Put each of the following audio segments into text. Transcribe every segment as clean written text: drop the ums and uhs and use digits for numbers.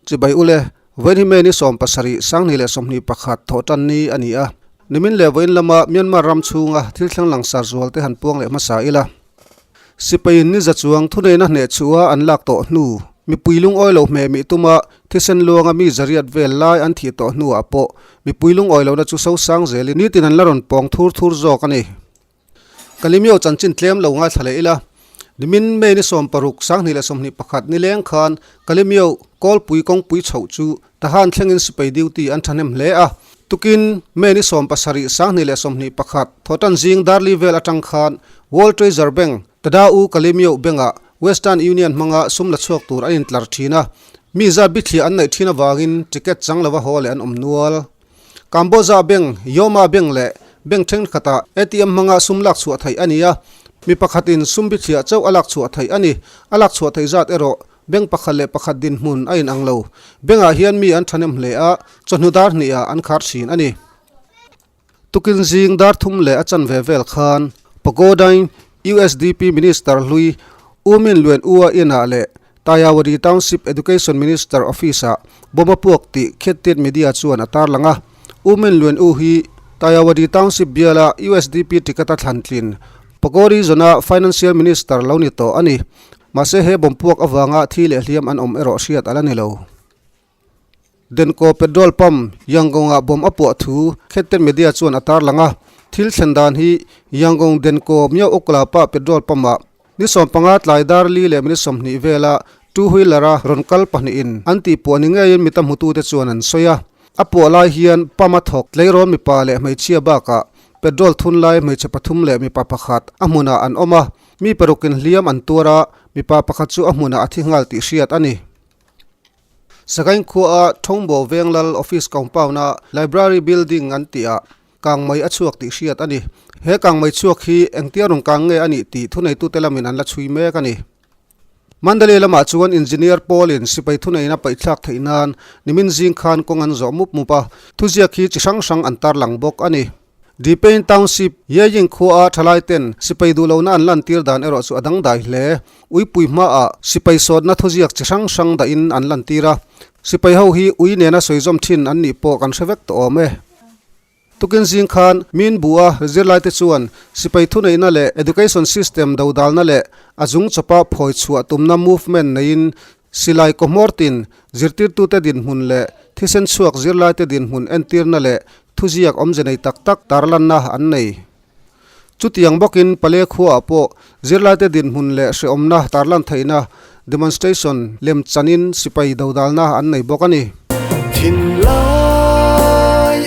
Chibai ule, vawiin hi May ni 17, 2021 thawhtan ni a ni a. Nimin leh vawiin lama Myanmar ram chhunga thil thleng langsar zual te han puang leh hmasa ila. Sipaiin ni za chuang thuneihna hneh chhuah an lak tawh hnu, mipui lungawi lo hmeh mih tuma thisen luanga mi zariat vel lai an thih tawh hnuah pawh mipui lungawi lohna chu sosang zelin nitin an la rawn pawng thur thur zawk a ni. Kalimio chanchin tlem lo ngaithla leh ila, nimin May ni 16, 2021 nileng khan Kalimio kawlpui kawngpui chhoh chu Tahan thlengin sipai duty an thahnem hle a, tukin May ni 17, 2021 thawhtan zing Darli vel atang khan World Treasure Bank, Tada U Kalemyo Bank-ah Western Union hmanga sum la chhuak tur an intlar thin a, mi zat bithliah an neih thin avangin ticket chang lova haw leh an awm nual. Kamboja Bank, Yoma Bank leh bank thenkhatah ATM hmanga sum lak chhuah theih a ni a, mi pakhatin sum bithliah chauh a lak chhuah theih a ni. A lak chhuah theih zat erawh Bank pakhat leh pakhat dinhmun a inang lo. Bank-ah hian mi an thahnem hle a, chawhnu dar hnihah an khar thin a ni. Tukin zing dar thum leh a chanve vel khan Pagodain USDP Minister hlui U Min Luen U-a inah leh Tayawadi Township Education Minister Office-ah bomb a puak tih Khettit Media chuan a tarlang a. U Min Luen U hi Tayawadi Township biala USDP ticket a thlan tlin Pagori zawna Financial Minister lo ni tawh a ni. Mahse he bomb puak avanga thi leh hliam an awm erawh hriat a la ni lo. Denko petrol pump Yangon-ah bomb a puah thu Khetten Media chuan a tarlang a. Thil thlen dan hi Yangon Denko Myo Ukla pa petrol pump-ah ni 15 tlai dar li leh minute 20 vela two wheeler-a rawn kal pahnihin an tihpuah ni ngeiin mita hmutute chuan an sawi a. A puah lai hian pump a thawk tleirawn mipa leh hmeichhia bakah petrol thun lai hmeichhe pathum leh mipa pakhat a hmunah an awm a. Mi parukin hliam an tuar a, mipa pakhat chu a hmunah a thi nghal tih hriat a ni. Sagaing khuaa Thongbo Venglal Office Compound-a Library Building an tihah kangmei a chhuak tih hriat a ni. He kangmei chhuak hi engtia rawn kang nge a nih tih thuneitute lamin an la chhui mek a ni. Mandalay lamah chuan Engineer Paul-in sipai thuneihna paihthlak theih nan nimin zing khan kawng an zawh mup mup a, thuziak hi chi hrang hrang an tarlang bawk a ni. Deepain Township, Yeying khuaa thalaiten sipai duhlohna an lantir dan erawh chu a dangdai hle. Uipui hmaah sipai sawtna thuziak chi hrang hrang dahin an lantir a. Sipai ho hi ui nena sawizawm thin an nih pawh kan hre vek tawh awm e. Tukin zing khan Min Bua zirlaite chuan sipai thuneihna leh education system dodalna leh a zung chawpa phawi chhuah tumna movement neiin silai kawhmawr tin zirtirtute dinhmun leh thisen chhuak zirlaite dinhmun entirna leh Thuziak awmze nei tak tak tarlanna an nei. Chutiang bawkin Pale khuaah pawh zirlaite dinhmun leh hrehawmna tarlan theihna demonstration lem chanin sipai dodalna an nei bawk a ni. Thinlai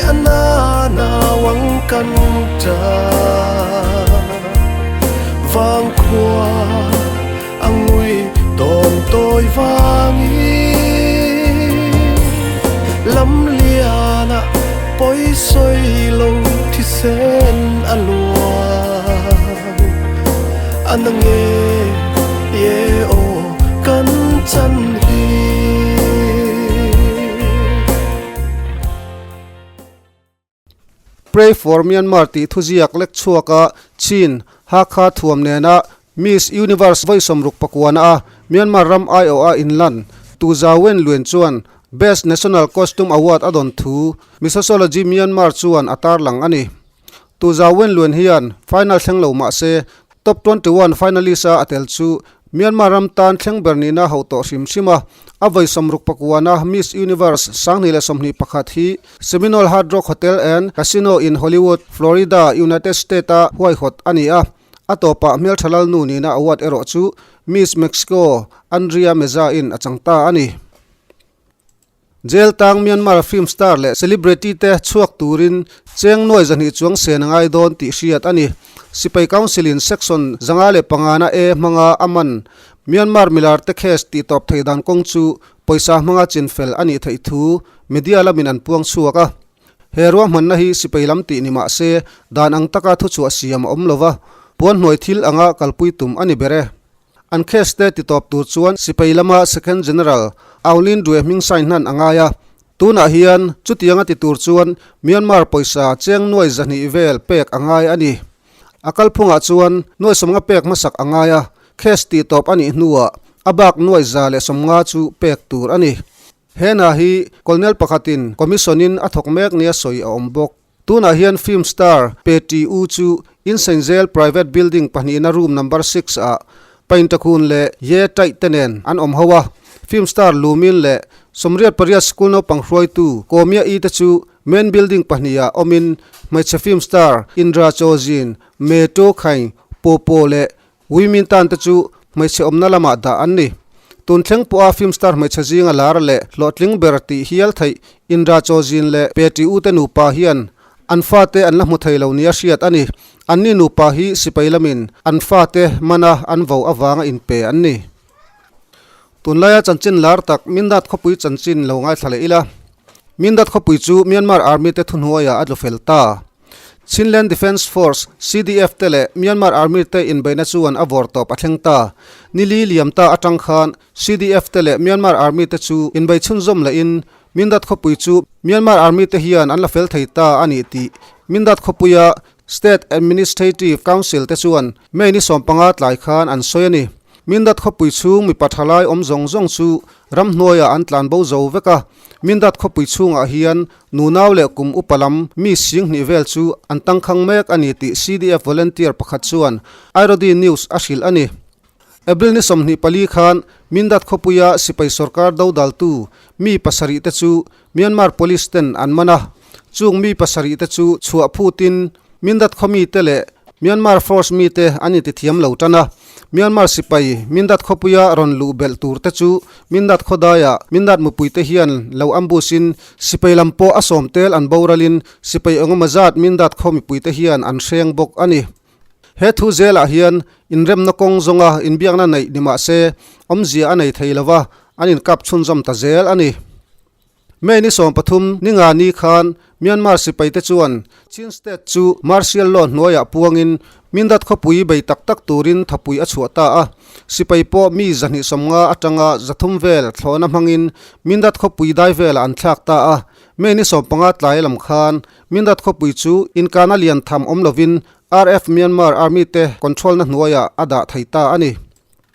a na nau ang kan ta vang khua a ngui tawn tawi vangin lam liana pawi sawi lo thisen a luang a na nge ye aw kan chan hi. Pray for Myanmar tih thuziak lek chhuaka Chin, Hakha thuam nena Miss Universe vawi 69 a Myanmar ram aiawha inlan Tu Za Wen Luen chuan Best National Costume Award a dawn thu Missosology Myanmar chuan a tarlang a ni. Tu Za Wen Luen hian final thleng lo mah se Top 21 finalist a a tel chu Myanmar ram tan thleng ber nihna hauh tawh hrim hrim a, a vawi 69 a Miss Universe 2021 hi Seminole Hard Rock Hotel and Casino in Hollywood, Florida, United States a huaihawt a ni a. A tawpah hmeltha lalnu nihna award erawh chu Miss Mexico Andrea Meza in a chang ta a ni. Jail tang Myanmar film star leh celebrity te chhuak turin cheng nuai 200 chuang sen a ngai dawn tih hriat a ni. Sipai Council in Section 505 na A hmanga a man Myanmar milar te case tih tawp theih dan kawng chu pawisa hmanga chinfel a nih theih thu media lamin an puang chhuak a. He ruahmanna hi sipai lam tih ni mah se dan ang taka thuchhuah siam a awm lova, puan hnuai thil anga kalpui tum a ni ber e. An case te titawp tur chuan sipai lama Second General Aulin Dwe hming sign hnan a ngai a. Tunah hian chutianga ti tur chuan Myanmar pawisa cheng nuai 200 vel pek a ngai a ni. A kalphungah chuan nuai 50 pek hmasak a ngai a, case titawp a nih hnuah a bak nuai 150 chu pek tur a ni. He hna hi Colonel pakhatin Commission-in a thawk mek nia sawi a awm bawk. Tunah hian film star Pe Ti U chu Insainzel private building pahnihna room number six-ah Paintakun leh Ye Taih te nen an awm ho a. Film star Lu Min leh 88 school naupang hruaitu Ko Mia I te chu main building pahnihah awmin hmeichhe film star Indra Chaw Zin, Me To Khaing, Po Po leh Ui Min Tan te chu hmeichhe awmna lamah dah an ni. Tun thleng pawha film star hmeichhe zinga lar leh hlawhtling ber tih hial theih Indra Chaw Zin leh Pe Ti U te nupa hian an fate an la hmu thei lo nia hriat a ni. Anni nupa hi sipai lamin an fate mana an vo avanga inpe an ni. Tunlaia chanchin lar tak Mindat khawpui chanchin lo ngaithla leh ila. Mindat khawpui chu Myanmar Army te thuhnuaiah a tlu fel ta. Chinland Defence Force, CDF, te leh Myanmar Army te inbeihna chuan a vawr tawp a thleng ta. Nili liam ta atang khan CDF te leh Myanmar Army te chu inbei chhunzawm lehin Mindat khawpui chu Myanmar Army te hian an la fel thei ta a ni tih Mindat khawpuia State Administrative Council te chuan May ni 15 tlai khan an sawi a ni. Mindat khawpui chhung mipa thalai awm zawng zawng chu ramhnuaiah an tlan bo zo vek a. Mindat khawpui chhungah hian nunau leh kum upa lam mi 2000 vel chu an tangkhang mek a ni tih CDF volunteer pakhat chuan Irodi News a hrilh a ni. April ni 24 khan Mindat khawpuia sipai sorkar dodaltu mi pasarih te chu Myanmar Police ten an man a, chung mi pasarih te chu chhuah phutin Mindat khaw mite leh Myanmar Force mite an intithiam lo tan a. Myanmar sipai Mindat khawpuia rawn luh belh tur te chu Mindat khawdaiah Mindat mupuite hian lo ambush in sipai lam pawh a sawm tel an boralin sipai engemaw zat Mindat khaw mipuite hian an hreng bawk a ni. He thu zelah hian inremna kawng zawnga inbiakna neih ni mah se awmzia a nei thei lova an inkap chhunzawm ta zel a ni. May ni 13 ni nga ni khan Myanmar sipaite chuan Chin State chu martial law hnuaiah puangin Mindat khawpui bei tak tak turin thapui a chhuah ta a. Sipai pawh mi 250 atanga 300 vel thlawhna hmangin Mindat khawpui dai velah an thlak ta a. May ni 15 tlai lam khan Mindat khawpui chu inkana lian tham awm lovin RF Myanmar Army te control na hnuaiah a dah thei ta a ni.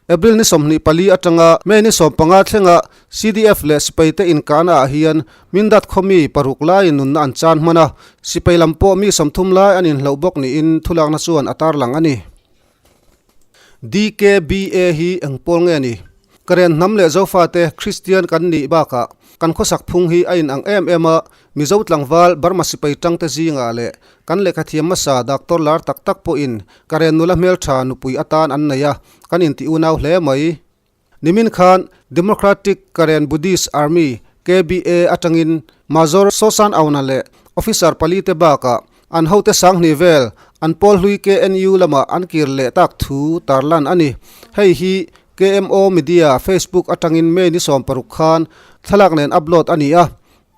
April ni 24 atanga May ni 15 thlenga CDF leh sipai te inkana ah hian Mindat khaw mi paruk laiin nunna an chan hman a, sipai lam pawh mi 30 lai an inhloh bawk niin thulakna chuan a tarlang a ni. DKBA hi eng pawl nge ni? Karen hnam leh Zofate Kristian kan nih bakah kan khawsak phung hi a inang em em a, Mizo tlangval Burma sipai tangte zingah leh kan lehkhathiam hmasa doctor lar tak tak pawhin Karen nula hmeltha nupui atan an nei a, kan inti unau hle mai. Nimin khan Democratic Karen Buddhist Army, KBA, atangin Major Sosan Auna leh officer pali te bakah an hote 2000 vel an pawl hlui KNU lamah an kir leh tak thu tarlan a ni. Hei hi KMO Media Facebook atangin May ni 16 khan thlalak nen upload a ni a.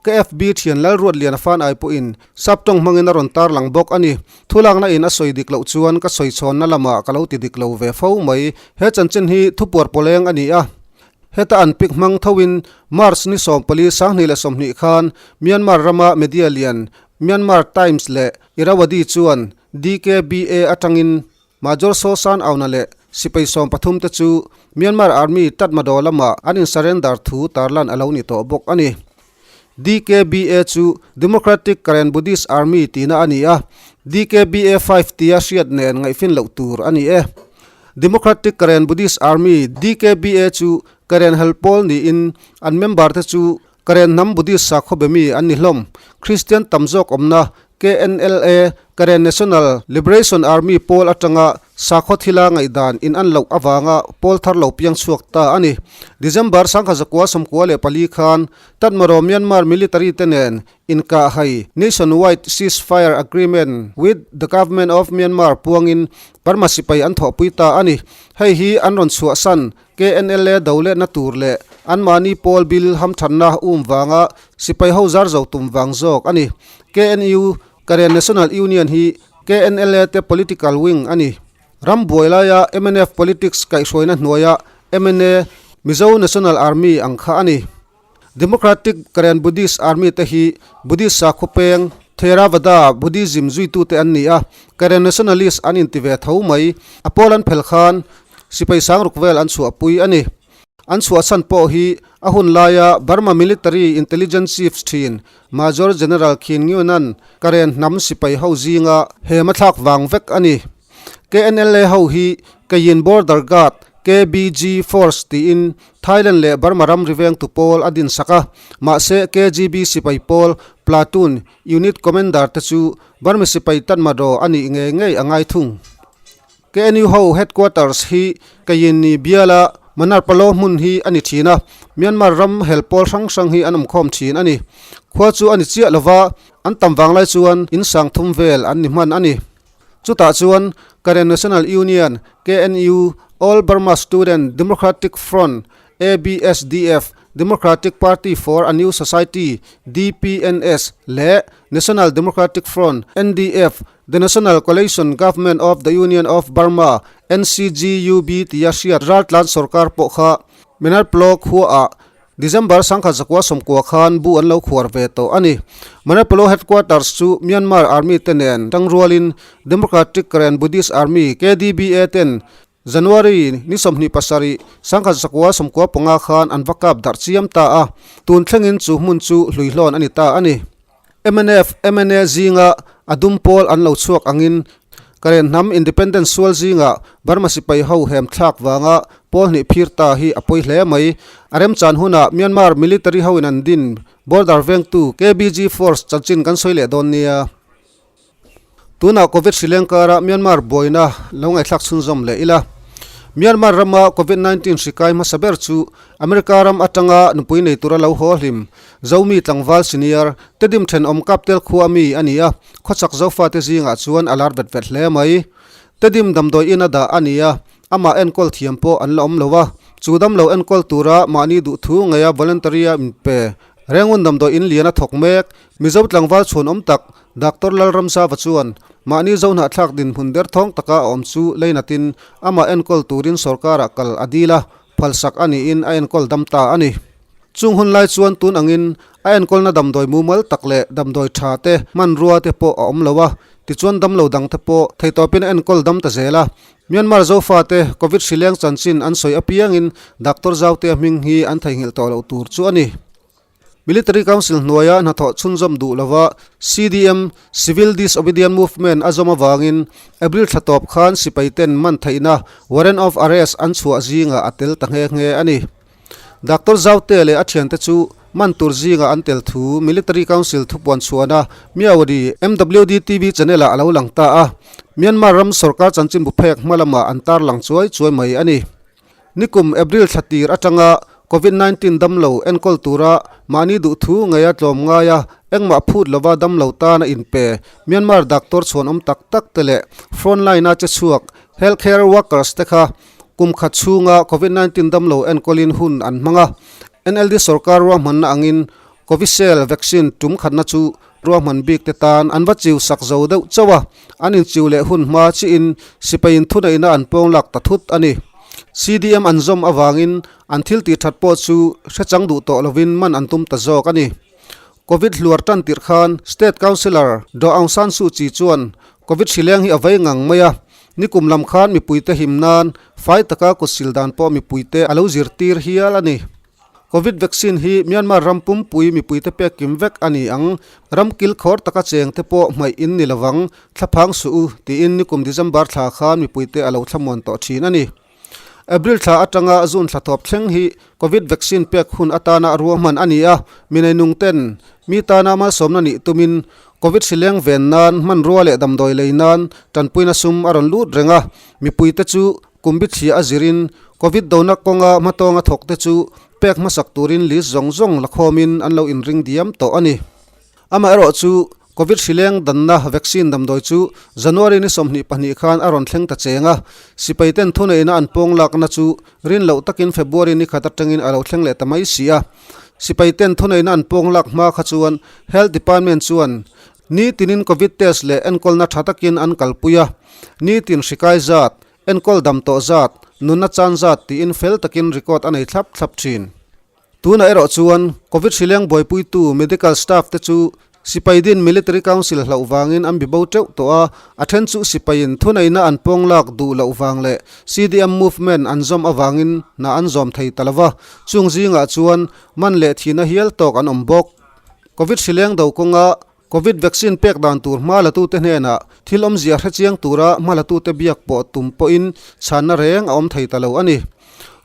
Ka FB thian Lalruat Liana fan ai pawhin saptawng hmangin a rawn tarlang bawk a ni. Thulakna in a sawi dik loh chuan ka sawi chhawnna lamah ka lo ti dik lo ve fo mai. He chanchin hi thupuar pawleng a ni a. Heta an pic hmang thoin March ni 14 2020 khan Myanmar rama media lian Myanmar Times leh Irrawaddy chuan DKBA atangin Major Sosan Auna leh sipai 13 te chu Myanmar Army Tatmadaw lamah an in surrender thu tarlan a lo ni tawh bawk a ni. DKBA chu Democratic Karen Buddhist Army tihna a ni a, DKBA 5 tia hriat nen ngaihfin loh tur a ni e. Democratic Karen Buddhist Army, DKBA, chu Karen helpawl niin an member te chu Karen hnam Buddhist sakhaw be mi an ni hlawm. Kristian tam zawk awmna KNLA, Karen National Liberation Army pawl atanga sakhaw thila ngaihdan in an loh avanga pawl thar lo piang chhuak ta a ni. December 1994 khan Tatmadaw Myanmar military te nen inkahhai Nationwide Ceasefire Agreement with the Government of Myanmar puangin Burma sipai an thawhpui ta a ni. Hei hi an rawn chhuahsan KNLA do lehna tur leh anmahni pawl bil hamthanna um vanga sipai ho zar zo tum vang zawk a ni. KNU, Karen National Union hi KNLA te political wing a ni. Ram buai laia mnf politics kaihhruaina hnuaia MNA, Mizo National Army ang kha a ni. Democratic Karen Buddhist Army te hi Buddhist sakhaw peng Theravada Buddhism zuitute an ni a, Karen Nationalist an inti ve tho mai. A pawl an phel khan sipai sangruk vel an chhuahpui a ni. An chhuahchhan pawh hi a hun laia Burma Military Intelligence Chief thin Major General Khin Nguyen-a'n Karen hnam sipai ho zinga hem a thlak vang vek a ni. KNLA ho hi Kayin Border Guard, KBG, Force tiin Thailand leh Burma ramri vengtu pawl a dinsak a, mahse KGB sipai pawl, platoon, unit commander te chu Burma sipai Tatmadaw a nih ngei ngei a ngai thung. KNU ho headquarters hi Kayinni biala Manarpalo hmun hi a ni thin a, Myanmar ram hel pawl hrang hrang hi an awmkhawm thin a ni. Khua chu a ni chiah lova, an tam vanglai chuan in sang thum vel an ni hman a ni. Chutah chuan Karen National Union, KNU, All Burma Student Democratic Front, ABSDF, Democratic Party for a New Society, DPNS, leh National Democratic Front, NDF, The National Coalition Government of the Union of Burma, NCGUB, tia hriat raltlan sorkar pawh kha Menarplo khuaah December 1990 khan bu an lo khuar ve tawh a ni. Manipur Headquarters chu Myanmar Army te nen tangrualin Democratic Karen Buddhist Army, KDBA, ten January ni 27, 1995 khan an va kap darh chiam ta a, tun thlengin chu hmun chu hluihlawn a ni ta a ni. Mnf, mna zinga a dum pawl an lo chhuak angin Karen hnam Independence sual zinga Burma sipai ho hem thlak vanga pawl hnih phir ta hi a pawi hle mai. A remchan hunah Myanmar military hoin an din border vengtu KBG force chanchin kan sawi leh dawn nia. Tunah Covid hri leng kara Myanmar buaina lo ngaihthlak chhunzawm leh ila. Myanmar rama Covid 19 hri kai hmasa ber chu America ram atanga nupui nei tura lo haw hlim Zomi tlangval senior Tedim thenawm Kaptel khua mi a ni a, khawchak Zofate zingah chuan a lar vet vet hle mai. Tedim damdawi in a dah a ni a, amah enkawl thiam pawh an la awm lo a, chu damlo enkawl tura mahni duhthu ngeia voluntary a inpe Rengun damdawi in lian a thawk mek. Mizo tlangval chhuanawm tak Doctor Lalramsava chuan mahni zohnahthlak dinhmun derthawng taka a awm chu leinatin amah enkawl turin sorkarah kal a dil a, phalsak a niin a enkawl dam ta a ni. Chung hun lai chuan tun angin a enkawlna damdawi mumal tak leh damdawi tha te hmanrua te pawh a awm lo a, tichuan damlo dang te pawh theihtawpin a enkawl dam ta zel a. Myanmar Zofate Covid hrileng chanchin an sawi apiangin Doctor Zautea hming hi an theihnghilh tawh loh tur chu a ni. Military Council hnuaia hnathawh chhunzawm duh lova CDM, Civil Disobedient Movement, a zawm avangin April thla tawp khan sipaiten man theihna Warrant of Arrest an chhuah zingah a tel ta nghe nghe a ni. Doctor Zaute leh a thiante chu man tur zingah an tel thu Military Council thupuan chhuahna Myawaddy MWD TV channel-ah a lo lang ta a, Myanmar ram sorkar chanchinbu phek hma lamah an tarlang chuai chuai mai a ni. Nikum April thla tir atanga Covid 19 damlo enkawl tura mahni duhthu ngeia tlawm ngaia engmah phut lova damlo tan a inpe Myanmar doctor chhuanawm tak tak te leh frontline a che chhuak healthcare workers te kha kum khat chhunga Covid 19 damlo enkawlin hun an hmang a. NLD sorkar ruahmanna angin Covishield vaccine tum khatna chu ruahman bik te tan an va chiu sak zo deuh chauh a, an inchiu leh hun hma chiin sipaiin thuneihna an pawng lak ta thut a ni. CDM an zawm avangin an thil tih that pawh chu hrechang duh tawh lovin man an tum ta zawk a ni. Covid hluar tan tirh khan State Councillor Daw Aung San Suu Kyi chuan Covid hrileng hi a vei ngang mai a, nikum lam khan mipuite him nan fai taka kut sil dan pawh mipuite a lo zirtir hial a ni. Covid vaccine hi Myanmar ram pumpui mipuite pek kim vek a ni ang. Ram kilkhawr taka chengte pawh hmaih in ni lovang, thlaphang suh u, tiin nikum December thla khan mipuite a lo thlamuan tawh thin a ni. April thla atanga June thla thawp thleng hi Covid vaccine pek hun atana ruahman a ni a, mineinung ten mi tana malsawmna nih tumin Covid hrileng ven nan hmanrua leh damdawi lei nan tanpuina sum a rawn lut reng a, mipuite chu Kum bithliah a zirin Covid dona kawnga hmatawnga thawkte chu pek hmasak turin list zawng zawng la khawmin an lo inring diam tawh a ni. Amaherawh chu Covid hrileng danna vaccine damdawi chu January ni 22 khan a rawn thleng ta cheng a, sipaiten thuneihna an pawng lakna chu rin loh takin February ni khat atangin a lo thleng leh ta mai si a. Sipaiten thuneihna an pawng lak hma kha chuan Health Department chuan ni tinin Covid test leh enkawlna tha takin an kalpui a, nitin hri kai zat, Enkawl dam tawh zat, nunna chan zat tiin fel takin record a nei thlap thlap thin. Tunah erawh chuan Covid hrileng buaipuitu medical staff te chu Sipai din Military Council hlauh vangin an bibo teuh tawh a, a then chu sipaiin thuneihna an pawng lak duh loh vang leh CDM movement an zawm avangin hna an zawm thei ta lo va, chung zingah chuan man leh thihna hial tawk an awm bawk. Covid hrileng do kawnga Covid vaccine pek dan tur hma latute hnenah thil awmzia hrechiang tura hma latute biak pawh tum pawhin chhanna reng a awm thei ta lo a ni.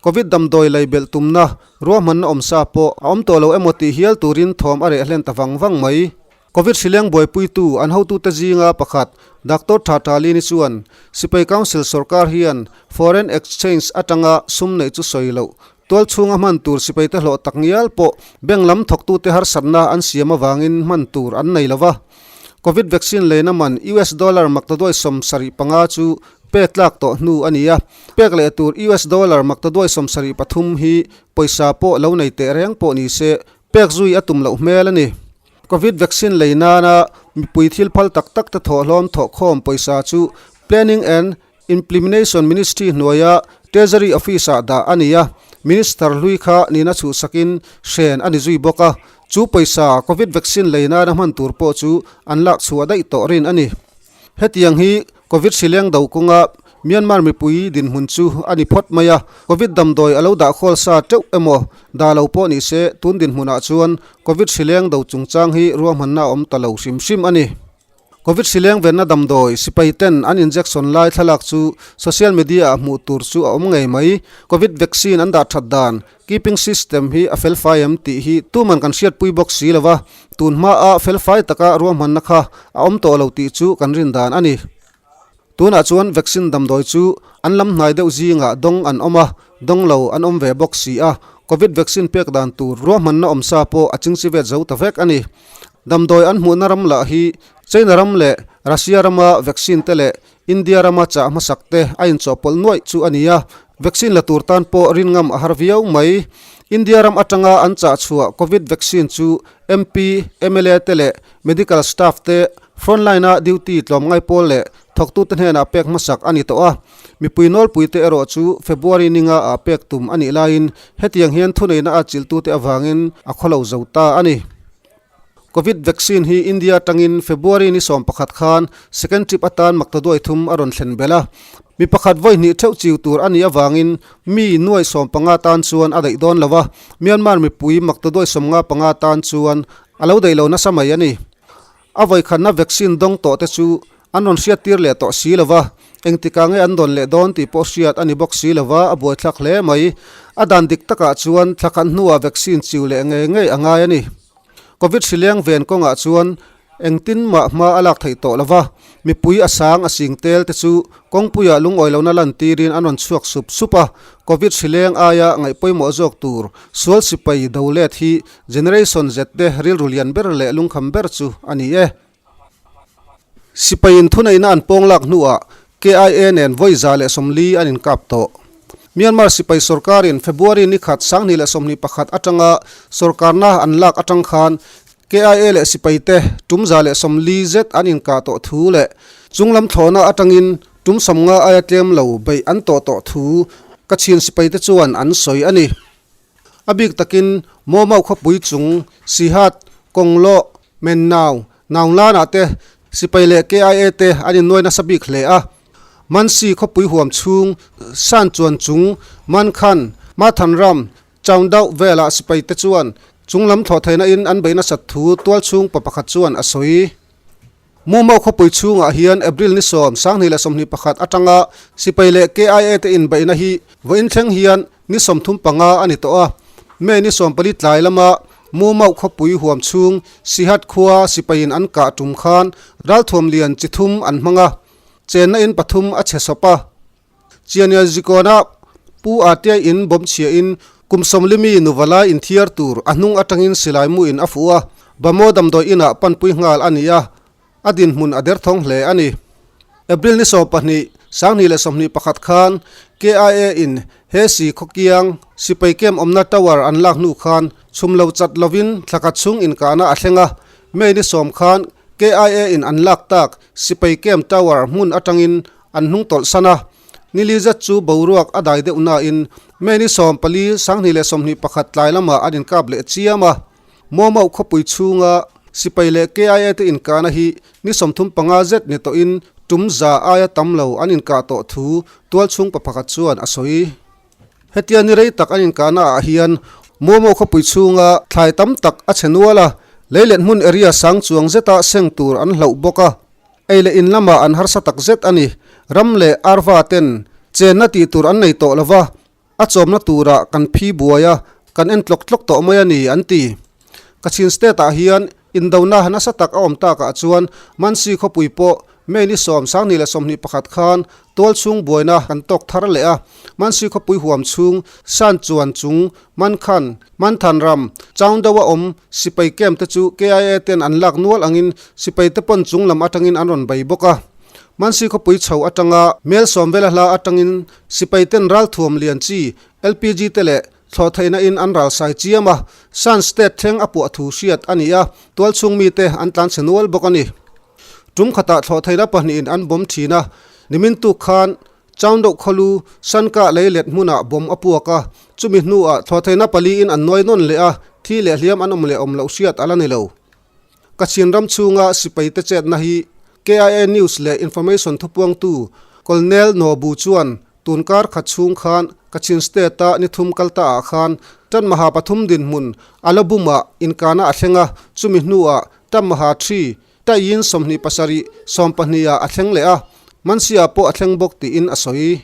Covid damdawi lei belh tumna ruahmanna awmsa pawh a awm tawh lo emaw tih hial turin thawm a reh hlen ta vang vang mai. Covid hrileng buaipuitu an hotute zinga pakhat Doctor Tha Thalini chuan Sipai Council sawrkar hian foreign exchange atanga sum neih chu sawi loh tual chhunga hman tur sipaite hlawh tak ngial pawh bank lam thawktute harsatna an siam avangin hman tur an nei lova. Covid vaccine leina man US dollar maktaduai 75 chu pek tlak tawh hnu a ni a, pek leh tur US dollar maktaduai 73 hi pawisa pawh lo nei teh reng pawh ni se pek zui a tum loh hmel a ni. Covid vaccine lei nana mipui thil phal tak tak te thawhhlawm thawhkhawm pawisa chu Planning and Implementation Ministry hnuaia Treasury Office ah dah a ni a, Minister hlui kha nihna chhuhsakin hren a ni zui bawk a, chu pawisa Covid vaccine lei nana hman tur pawh chu an lak chhuah daih tawh rin a ni. Hetiang hi Covid hrileng do kawnga Myanmar mipui dinhmun chu a ni phawt mai a, Covid damdawi a lo dah khawl sa teuh emaw dah lo pawh ni se tun dinhmunah chuan Covid hrileng do chungchang hi ruahmanna a awm ta lo hrim hrim a ni. Covid hrileng venna damdawi sipai ten an injection lai thlalak chu social media ah hmuh tur chu a awm ngei mai. Covid vaccine an dah that dan Keeping system hi a felfai em tih hi tuman kan hriatpui bawk si lo va, tun hmaa felfai taka ruahmanna kha a awm tawh lo tih chu kan rin dan a ni. Tunah chuan vaccine damdawi chu an lam hnai deuh zingah dawng an awm a, dawng lo an awm ve bawk si a, Covid vaccine pek dan tur ruahmanna awm sa pawh a chingchivet zo ta vek a ni. Damdawi an hmuhna ram lah hi China ram leh Russia rama vaccine te leh India rama chah hmasak te a inchawhpawlh nuaih chu a ni a, vaccine la tur tan pawh rin ngam a har viau mai. India ram atanga an chah chhuah Covid vaccine chu MP, mla te leh medical staff te frontline a duty tlawmngai pawl leh thawktute hnenah pek hmasak a ni tawh a. Mipui nawlpui te erawh chu February ninga ah pek tum a nih laiin hetiang hian thuneihna a chilhtute avangin a khawlo zo ta a ni. Covid vaccine hi India atangin February ni 11 khan second trip atan maktaduai thum a rawn thlen belh a. Mi pakhat vawi hnih theuh chiu tur a nih avangin mi nuai 15 tan chuan a daih dawn lo a, Myanmar mipui maktaduai 55 tan chuan a lo daih lo nasa mai a ni. A vawi khatna vaccine dawng tawh te chu an rawn hriattir leh tawh si lo va, engtikah nge an dawn leh dawn tih pawh hriat a ni bawk si lo va, a buaithlak hle mai. A dan dik takah chuan thla khat hnuah vaccine chiu leh ngei ngei a ngai a ni. Covid hrileng ven kawngah chuan engtin mah hma a lak theih tawh lo va, mipui a sang a sing tel te chu kawngpuiah lungawi lohna lantirin an rawn chhuak sup sup a, Covid hrileng aia ngaih pawimawh zawk tur sual sipai do let hi Generation Z te rilru lian ber leh lungkham ber chu a ni e. Sipaiin thuneihna an pawng lak hnuah KIA nen vawi 140 an inkap tawh. Myanmar sipai sorkarin February ni khat 2021 atanga sorkarna an lak atang khan KIA leh sipaite tum 140 zet an inkah tawh thu leh chunglam thlawhna atangin tum 50 aia tlem lo beih an tawh tawh thu Kachin sipaite chuan an sawi a ni. A bik takin Mawmau khawpui chung Sihat, Kawngloh, Mennau, Naunglanah te sipai leh KIA te an innuai nasa bik hle a. Mansi khawpui huam chhung, San chuan chung, Mankhan, Mathanram, Chaundauh velah sipai te chuan chunglam thlawh theihna in an beih nasat thu tualchhung pa pakhat chuan a sawi. Mumau khawpui chhungah hian April ni 10, 2021 atanga sipai leh KIA te inbeihna hi vawiin thleng hian ni 35 a ni tawh a. May ni 14 tlai lama Mumau khawpui huam chhung Sihat khua sipaiin an kah tum khan ralthuam lian chi thum an hmang a, chenna in pathum a chhe sawp a. Chiania Zikawna Pu Atia in bawm chhiahin kum sawmlimi nuvalai inthiar tur a hnung atangin silai muin a fuh a, Bamo damdawi inah panpui nghal a ni a, a dinhmun a derthawng hle a ni. April ni 12, 2021 khan KIA in he si khawkiang sipai camp awmna tower an lak hnu khan chhum lo chat lovin thla khat chhung inkahna a thleng a, May ni 10 khan KIA in an lak tak sipai camp tower hmun atangin An hnung tawlh san a, nili zet chu boruak a dai deuh nain May ni 14, 2021 tlai lamah an inkap leh chiam a. Mawmauh khawpui chhunga Sipai leh KIA te inkahna hi ni 35 zet ni tawhin tum za aia tam lo an inkah tawh thu tualchhung pa pakhat chuan a sawi. Hetia ni rei tak an inkahna ah hian Momo khawpui chhunga thlai tam tak a chhe nual a, lei leh hmun area sang chuang zeta seng tur an hlauh bawk a. Ei leh in lamah an harsa tak zet a ni. Ram leh arva ten chenna tih tur an nei tawh lova, a chawmna turah kan phi buai a, kan en tlawk tlawk tawh mai a ni, an ti. Kachin State-ah hian indona nasa tak a awm takah chuan Mansi khawpui pawh May ni 10, 2021 khan tualchhung buaina kan tawk thar leh a. Mansi khawpui huam chhung San Chuan chung Mankhan, Manthan ram, Chaungdeuha awm sipai camp te chu KIA ten an lak nual angin sipai te pawn chung lam atangin an rawn bei bawk a. Mansi khawpui chho atanga mel sawm vela hla atangin sipai ten ralthuam lian chi LPG te leh thlawhtheihna in an ralsai chiam a, Shan State thleng a puah thu hriat a ni a, tualchhung mite an tlanchhe nual bawk a ni. Tum khatah thlawhtheihna pahnihin an bawm thin a, nimin tuk khan Chaungdoh khawlu Shanka lei let hmunah bawm a puak a, chumi hnuah thlawhtheihna paliin an nuai nawn leh a, thi leh hliam an awm leh awm loh hriat a la ni lo. Kachin ram chhunga sipaite chetna hi KIA News leh Information thupuangtu Colonel Nobu chuan tunkar khat chhung khan Kachin State-a ni thum kal taah khan Tanmaha pathum dinhmun Alabum-ah inkana a thleng a, chumi hnuah Tanmaha thi Taiyin 27, 12 ah a thleng leh a, Mansia pawh a thleng bawk tiin a sawi.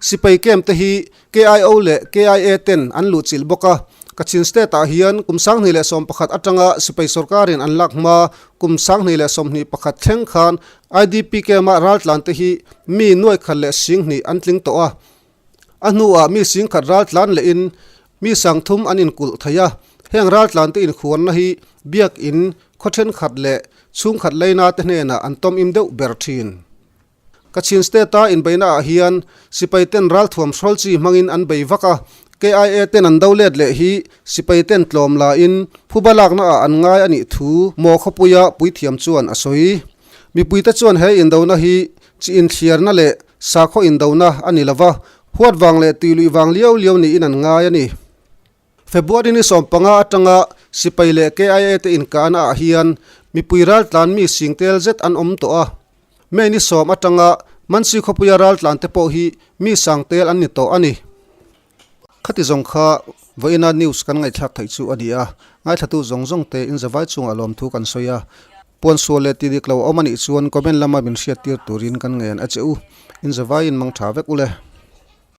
Sipai camp te hi KIO leh KIA ten an luhchilh bawk a, Kachin State ah hian kum 2011 atanga sipai sorkarin an lak hma kum 2021 thleng khan IDP camp a raltlan te hi mi nuai khat leh 2000 an tling tawh a. A hnuah mi 10,000 raltlan lehin mi 3000 an inkulh thei a, heng raltlan te inkhuarna hi biakin khaw thenkhat leh chhungkhat leina te hnenah an tawmim deuh ber thin. Kachin State-a inbeihna ah hian sipai ten ralthuam hrawl chi hmangin an bei vak a, KIA ten an do let leh hi sipai ten tlawm lain phuba lakna ah an ngai a nih thu maw khawpuia puithiam chuan a sawi. Mipuite chuan he indona hi chi inthliarna leh sakhaw indona a ni lova, huat vang leh tihluih vang liau liau niin an ngai a ni. February ni 15 atanga sipai leh KIA te inkahna ah hian mipui raltlan mi singtel zet an awm tawh a. May ni 10 atanga Mansi khawpuia raltlan te pawh hi mi sangtel an ni tawh a ni. Khati zawng kha vawiina news kan ngaihthlak theih chu a ni a, ngaithlatu zawng zawng te inzavai chungah lawmthu kan sawi a. Puansual leh tidik lo a awm a nih chuan comment lama min hriattir turin kan ngen a che u. Inzavaiin mang tha vek u le.